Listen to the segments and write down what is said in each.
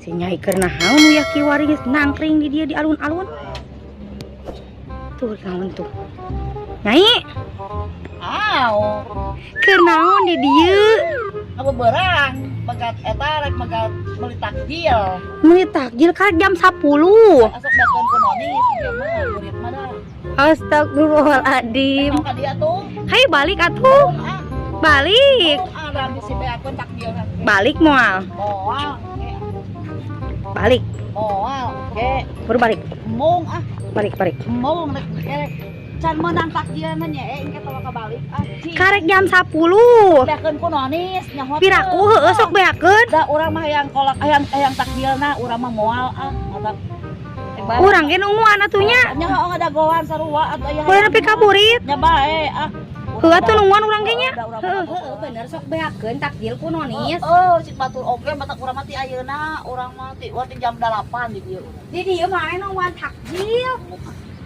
Si Nyai keur naon nu ya kiwari geus nangkring di dia di alun-alun. Tuh naon tuh. Nyai, Aw, keur naon di dieu? Aku berang, megat eta rek megat meuli takjil. Meuli takjil kan jam 10. Asok dakeun ku noni, ieu mah murid mah dah. Astagfirullahaladzim. Mau ka dia tuh. Hai balik atuh. Ah, Balik. ah, da bisi beakeun takjil. Balik moal. Moal, ke. Balik. Moal, ke. Baru balik. Mung ah, Balik, balik. mung rek rek. Can meunang takjilna nya engke tawa kabalik ah. Cing. Karek jam 10. Beakeun ku nonis nyaho. Piraku heueuh sok beakeun. Da urang mah hayang kolak hayang hayang takjilna urang mah moal ah. Mata. Urang ge nungguan atuh nya. Nya heueuh ngadagoan sarua atuh aya. Urang nepi ka burit. Nya bae ah. Heueuh atuh nungguan urang ge nya. Heeh. Heueuh bener sok beakeun takjil ku nonis. Oh, cik batur oge mata urang mah ti ayeuna, urang mah ti urang ti jam 8 di dieu. Di dieu mah aya nungguan takjil.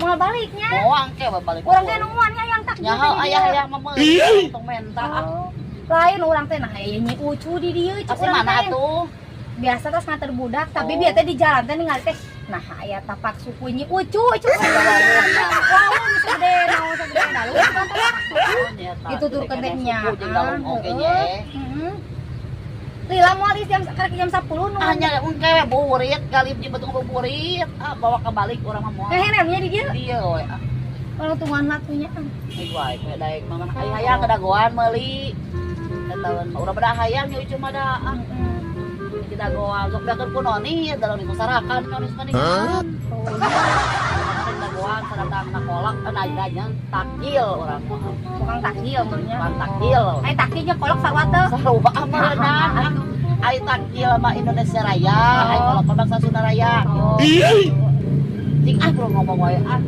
Moal baliknya. Moal ke balik. Urang ge nungguan nya yang takjil. Nya teh di aya dieu. hayang mah meuli tong menta ah. Oh. Lain urang teh nah aya Nyi Ucu di dieu cik Pasti urang mana teh. atuh? Biasa tos nganter budak, tapi Oh. biasa di jalan teh ningali teh nah aya tapak suku Nyi Ucu cuk. Wow, segede naon segede dalu kan tapak suku. Dituturkeun teh nya. Jeung dalung oge nya. Heeh. Lila moal is jam karek jam 10 nu. Ah nya engke we burit galib di betung burit. Ah bawa ke balik urang mah moal. Heh nya di dieu. Dieu we ah. Kalau tungguan latunya. Ieu wae we daek mah aya hayang ngadagoan meuli. Eta urang mah hayang nya Ucu mah da ah. Kita goan sok beakeun ku noni dalam di kusarakan nonis mah nih. Dagoan sadatang na kolak nanya takjil urang mah. Tukang takjil meunya. Tukang takjil. Ai takjilnya kolak sarua teu. Sarua meureunang. Ai takjil mah Indonesia Raya, ai kolak mah bangsa Sunda Raya. Oh. Cing ah kudu ngomong wae ah.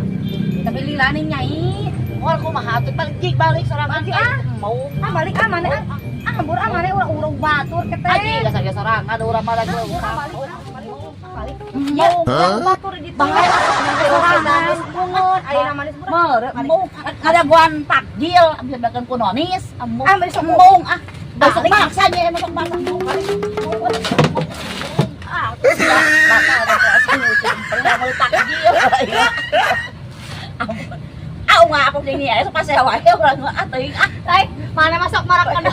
Tapi lila nih Nyai. Moal kumaha atuh balik jig balik sorangan Balik, ah. mau. Ah balik ah mana ah. Ah hambur ah mana urang-urang batur ke teh. Aji geus sorangan urang mah lagi. Ah, balik balik balik. Mau Batur di Bahaya sorangan. Bungun ayeuna manis murah. Mere mau ngadagoan takjil bisa beakeun ku nonis. Embung. Ah, besok Embung ah. Besok Balik. maksa nya emang sok maksa. Balik. Ah, batal batal meuli takjil. Ah, nggak aku sini ya, sok pasea wae urang mah ah teuing ah. Lain, mana masuk marak kada.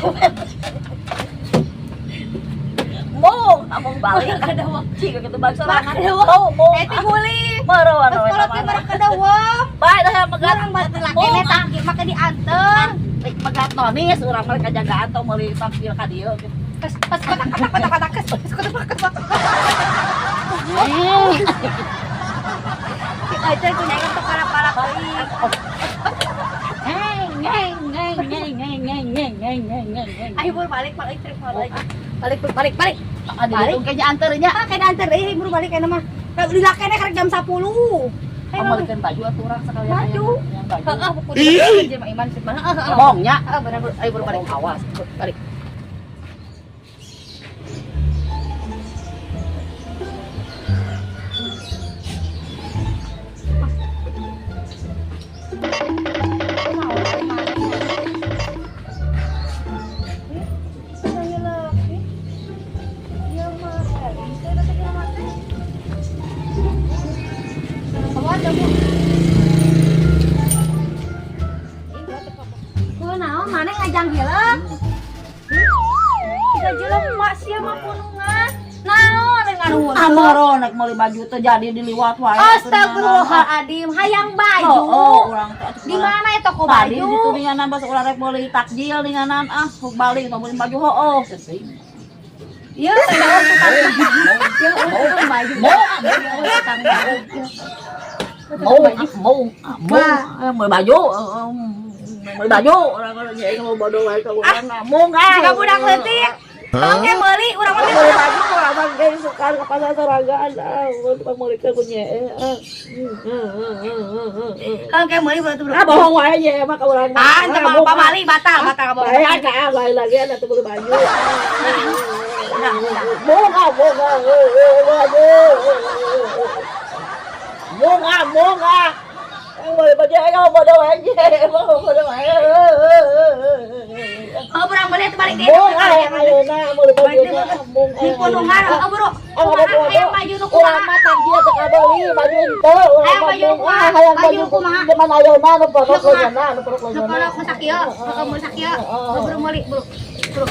Mung, amung balik. Kada wa. Cik kitu balik sorangan. Marak kada wa. Mau, mau. Eh teh guli. Mere warna Terus kalau teh marak kada wa. Bae dah megat. Urang batur laki ne takjil make dianter. Rek megat nonis urang mah kajagaan tong meuli takjil ka dieu. Kes pas kotak kotak kotak kotak kes kes kotak kotak kotak. Aja ku nyai kan palak-palak teuing. Ngeng ngeng ngeng ngeng ngeng ngeng ngeng ngeng ngeng ngeng ngeng. Ayo buru balik balik trip balik. Balik balik balik. Ada ditung kayaknya anternya. Ah kayaknya anter deui buru balik kayaknya mah. Dilakene karek jam 10. Ayo Amalkeun baju atuh urang sekalian. Baju. Yang baju. Heeh, buku di jelema iman sih mah. Heeh, heeh. Ngomongnya. Heeh, bener buru. Ayo buru balik. Awas. Balik. Kunaon maneh ngajang hileung? Tiga jelema sia mah punungan. Naon nganuhun? Amoro nek meuli baju teh jadi diliwat wae. Astagfirullahaladzim, hayang baju. Oh, urang teh atuh Di mana ya toko Tadi baju? di tuninganan pas urang rek meuli takjil ninganan ah sok balik tong meuli baju hooh. Ieu teh tukang ieu tukang baju. Mau tukang baju. Mau mau mau meuli baju. Meuli baju urang nya mau bodoh wae ka urang mung ah. Jika budak leutik, tong ge meuli urang mah Meuli baju urang mah ge suka ka pasar sorangan ah tukang meulikeun ku nye ah. Tong ge meuli berarti Ah bohong wae nya mah ka urang mah. Ah, ente mah pamali batal, batal ka bohong. Bae ah lain lagi ada tuh beli baju. Mung ah mung ah baju. Mung ah mung ah. Beli baju eh kamu bodoh aja, kamu bodoh wae. Balik deh. Mung ah yang ayeuna meuli baju mung. Di punungan, oh bro. Ah, bodo. Hayang baju nu Urang kumaha? mah takjil teu kabeli baju henteu urang Hayang mah baju mung kumaha? ah hayang Baju baju kumaha? Zaman ayeuna nu porok Nu kumaha? lonyana nu porok Nu lonyana. kolok nu sakieu, nu mun sakieu. Nu buru meuli, buru. Buru.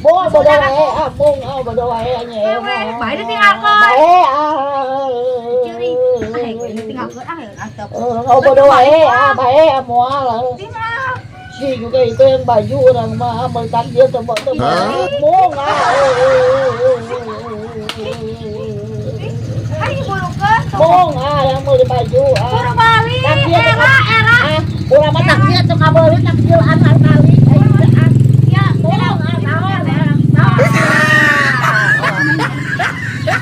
Mung bodo wae ah mung ah bodo wae nya. Wewe, bae ditinggalkeun. Bae ah. Ciri. Ah, ini tinggalkeun ah, antep. Oh bodo wae ah bae ah moal. Tinggal. Si juga itu yang baju orang mah meuli takjil teu teu mung ah. Hari burukeun. Mung ah yang meuli baju ah. Buru balik. Takjil teu Era, era. Ah, urang mah takjil teu kabeuli takjil anu kali. Ah. Ya, Mung ah naon ah.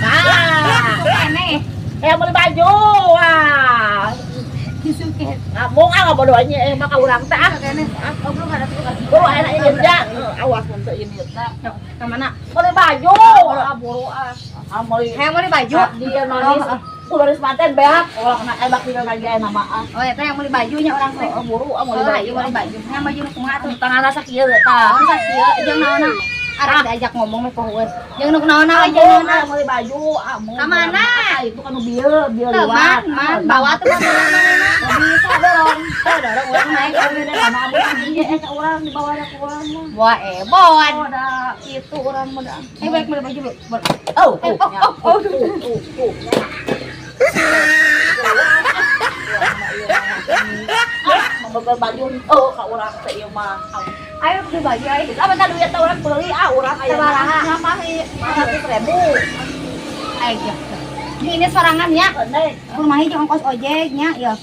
Ah. Kene. Eh meuli baju wah. Disuket. Ngomong ah bodo nya eh maka urang teh ah. Kene. Oh, bro, ada tuh. Buru aya ieu ja. Awas mun teu ini teh. Ke mana? Meuli baju. Ah buru ah. Ah meuli. Hayang meuli baju. Dia manis. Ulah manten beak. Ulah kena ebak dina lagi aya nama ah. Oh, eta yang meuli bajunya orang teh. Oh buru ah meuli Oh, baju. iya meuli baju. Hayang baju nu kumaha tuh? Tangan sakieu tah. Oh, sakieu jeung naonna? Arek diajak ngomong meh pohoeun. Jeung nu naonna we jeung Jeung naonna? meuli baju ah mun. Ka mana? Ah, itu kan nu bieu, bieu Teu, liwat. man, man, bawa tuh man mana? Bisa dorong. Teu dorong urang naik. Beda sama amun ieu eh ka urang dibawa ka urang mah. Wah, ebon. Oh, da kitu urang mah da. Eh, balik meuli baju dulu. Oh, Eh, oh, oh, oh. oh, oh. Baju oh ka urang teh ieu mah. Ayo beli baju ayo. Lah bentar duit teh urang beuli ah urang aya Sabaraha? nyamahi 500.000. Ayo. Ya. Ini sorangan ya. Neng, Kumaha jeung ongkos ojeknya ya.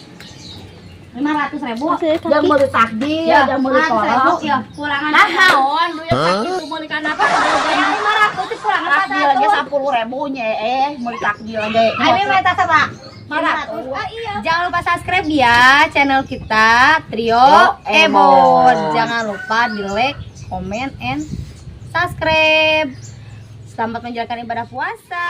500.000. jeung meuli takjil, Ya, jeung meuli 500.000 kolak. ya, kurangan. Nah, naon duit sakitu meuli kana apa? Ya, 500 itu kurangan Takjil ge 400. 10.000 nya eh meuli takjil ge. Ayo minta sama. 500. Ah, iya. Jangan lupa subscribe ya channel kita Trio Trio Ebon. Ebon. Jangan lupa di like, comment, and subscribe. Selamat menjalankan ibadah puasa.